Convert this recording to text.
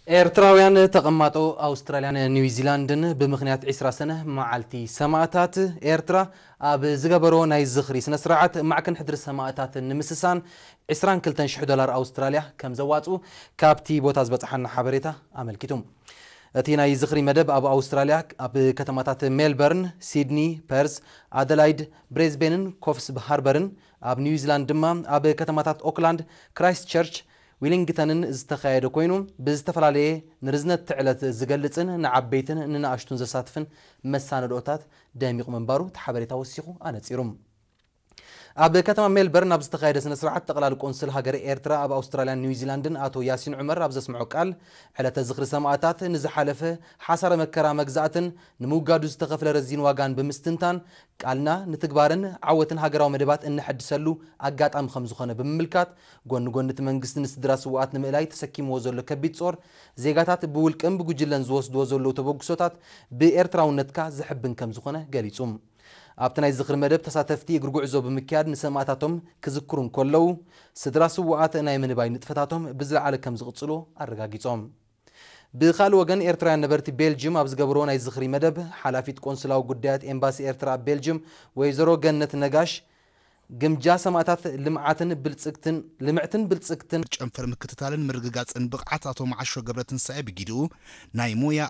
ኤርትራውያን ተቐማጦ ኣውስትራልያን ኒውዚላንድን ብምኽንያት ዕስራ ሰነ መዓልቲ ሰማእታት ኤርትራ ኣብ ዝገበሮ ናይ ዝኽሪ ስነ ስርዓት ማዕከን ሕድሪ ሰማእታት ንምስሳን ዕስራን ክልተን ሽሕ ዶላር ኣውስትራልያ ከም ዘዋፅኡ ካብቲ ቦታ ዝበፅሓና ሓበሬታ ኣመልኪቱ። እቲ ናይ ዝኽሪ መደብ ኣብ ኣውስትራልያ ኣብ ከተማታት ሜልበርን፣ ሲድኒ፣ ፐርስ፣ ኣደላይድ፣ ብሬዝቤንን ኮፍስ ሃርበርን፣ ኣብ ኒውዚላንድ ድማ ኣብ ከተማታት ኦክላንድ፣ ክራይስት ቸርች፣ ዊሊንግተንን ዝተኻየደ ኮይኑ፣ ብዝተፈላለየ ንርዝነት እቲ ዕለት ዝገልጽን ንዓበይትን ንንኣሽቱን ዘሳትፍን መሳነድኦታት ደሚቑ ምንባሩ እቲ ሓበሬታ ወሲኹ ኣነጺሩ። ኣብ ከተማ ሜልበርን ኣብ ዝተኻየደ ስነ ስርዓት፣ ጠቕላሊ ቆንስል ሃገረ ኤርትራ ኣብ ኣውስትራልያን ኒውዚላንድን ኣቶ ያሲን ዑመር ኣብ ዘስምዖ ቃል፣ ዕለተ ዝኽሪ ሰማእታት ንዝሓለፈ ሓሳረ መከራ መግዛእትን ንምውጋዱ ዝተኸፍለ ረዚን ዋጋን ብምስትንታን፣ ቃልና ንትግባርን ዓወትን ሃገራዊ መደባት እነሐድሰሉ ኣጋጣሚ ከም ዝኾነ ብምምልካት፣ ጎኒ ጎኒ እቲ መንግስቲ ንስድራ ስውኣት ንምእላይ ተሰኪምዎ ዘሎ ከቢድ ጾር፣ ዜጋታት ብውልቅን ብጉጅለን ዝወስድዎ ዘለዉ ተበግሶታት ብኤርትራውነትካ ዘሕብን ከም ዝኾነ ገሊጹ። ኣብቲ ናይ ዝኽሪ መደብ ተሳተፍቲ እግሪ ጉዕዞ ብምክያድ ንሰማእታቶም ክዝክሩ እንከለዉ፣ ስድራ ስውኣት ናይ ምንባይ ንጥፈታቶም ብዝለዓለ ከም ዝቕጽሉ ኣረጋጊጾም። ብኻልእ ወገን፣ ኤርትራውያን ነበርቲ ቤልጅም ኣብ ዝገበርዎ ናይ ዝኽሪ መደብ፣ ሓላፊት ቆንስላዊ ጉዳያት ኤምባሲ ኤርትራ ኣብ ቤልጅም ወይዘሮ ገነት ነጋሽ፣ ግምጃ ሰማእታት ልምዓትን ብልጽግትን፣ ልምዕትን ብልጽግትን፣ ጨንፈር ምክትታልን ምርግጋጽን ብቕዓት ኣቶ መዓሾ ገብረትንሳኤ ብጊድኡ፣ ናይ ሞያ